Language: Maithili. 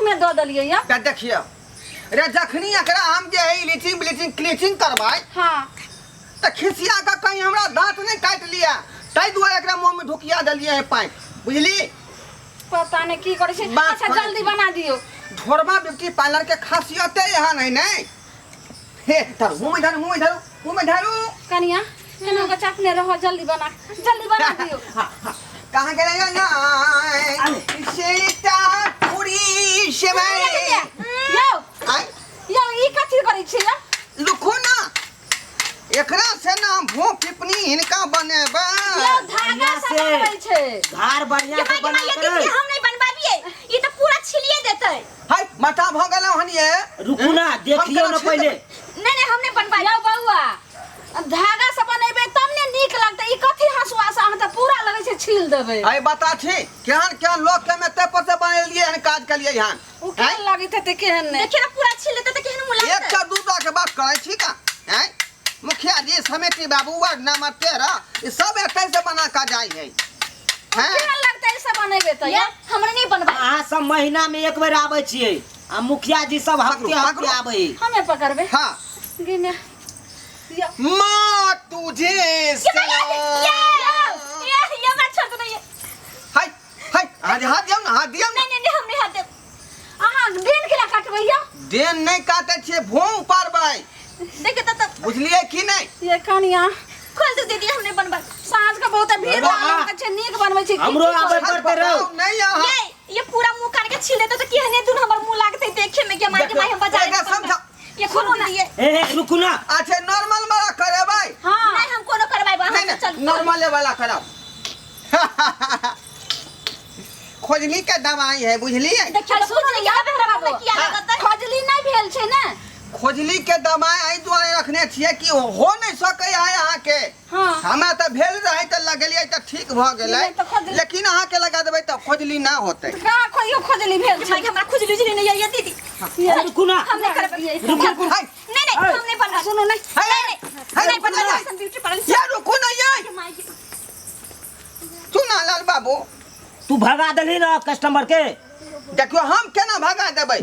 में दऽ देलियै या तऽ देखियौ रे, जखनी एकरा हम जे है लीचिंग ब्लीचिंग क्लीचिंग करबै हाँ तऽ खिसिया कऽ कहीं हमरा दाँत नहि काटि लिअ, ताहि दुआरे एकरा मुँह में ढुकिया देलियै है पाइप, बुझली? पता नहीं की करै छै। बात अच्छा करै जल्दी छी। बना दियौ। ढोरबा ब्यूटी पार्लर के खासियते एहन है नहीं। हे धरू, मुँह में धरू, मुँह में धरू, मुँह में धरू। कनिया केना के चापने रहो, जल्दी बना, जल्दी बना दियौ। कहाँ गेलै ना सीता पुरी से यौ आय यौ, ई कथी करै छी यौ? लुखू ना, एकरा से ना भू पिपनी हिनका बनेबै। यौ धागा से बढ़िया से। बनबै छै। धार बढ़िया ये से माय बना ये कर। दीदी, हम नहीं बनबाबिए, ये तो पूरा छिलिए देतै। हाय माथा भऽ गेलौ हन ये। रुकू ना, देखियौ हम ना केना पहिले। नहीं नहीं, हम नहीं बनबाबिए। यौ बौआ, धागा से बनेबै तब ने नीक लगतै। ई कथी हंसुआ से अहाँ तऽ पूरा लगै छै छील देबै। अरे बता छी केहन केहन लोक के में ते पर से बनेलियै हन, काज केलियै हन। ओ केहन लगैत हेतै केहन नहि। देखिए ना, पूरा छील देतै तऽ केहन मुँह एक लागतै। टा दूटा के बात करै छी का? हैं मुखिया जी, समिति बाबू, वार्ड नंबर 13, ई सब एतै से बना के जाइ है। हैं केहन लगतै ई सब बनेबै तऽ? ये हमरा नहीं बनबा। अहाँ सब महीना में एक बेर आबै छियै आ मुखिया जी सब हफ्ते पकड़ू, हफ्ते पकड़ू। आबै। हमे पकड़बै। हाँ गिने यौ। माँ तुझे ये सलाम। ये ये बात छोड़ दो ये। हाय हाय, हाथ हाथ दियौ ना, हाथ दियौ ना। नहीं नहीं नहीं, हम नहीं हाथ देब। अहाँ देन केला काटबै यौ? देन नहि काटै छियै, भों पारबै। देखिए तो तब बुझलियै कि नहि? ये कनिया खोल दो दीदी, हम नहीं बनबा। साँझ के बहुत भीड़ बाबा, लागल छै, नीक बनबै छै। हमरो आबै हाथ पड़तै रौ। बताउ नहि अहाँ। ये पूरा मुंह काट के छील देते तो केहने दून हमर मुंह लागते देखे में के माय के माय, हम बाजार एकरा समझा। ये खोलो ना ये। ए ए, रुकू ना। अच्छा नॉर्मल वाला करेबै? हाँ नहीं, हम कोनो करवाएब, नहीं हम नहीं, चल नॉर्मल वाला कराउ। खोजली के दवाई है, बुझलियै? देखियो सुनू ने, याद याद हमरा किया हाँ। लगतै? खजली नहि भेल छै ने? खोजली के दवाई एहि दुआरे रखने छियै कि हो नहि सकै है अहाँके। हाँ हमरा तऽ भेल रहै तऽ लगेलियै तऽ ठीक भऽ गेलै, नहि तऽ खोजली- लेकिन अहाँके लगा देबै तऽ खोजली ना होतै। कहाँ खोइयो खजली भेल छै? माय हमरा खुजली उजली नहीं है ये दीदी। ये रुकू ना। हम नहीं करबै। रुकू, रुकू। हाय नहीं नहीं, हम नहीं बनबा। सुनू नहीं। हाय नहीं हाय, नहीं रुकू बनबा, ना। हम ब्यूटी पार्लर ये रुकू ना, ये माय के सुना लाल बाबू, तू भगा देलही ना कस्टमर के। देखियो हम केना भगा देबै।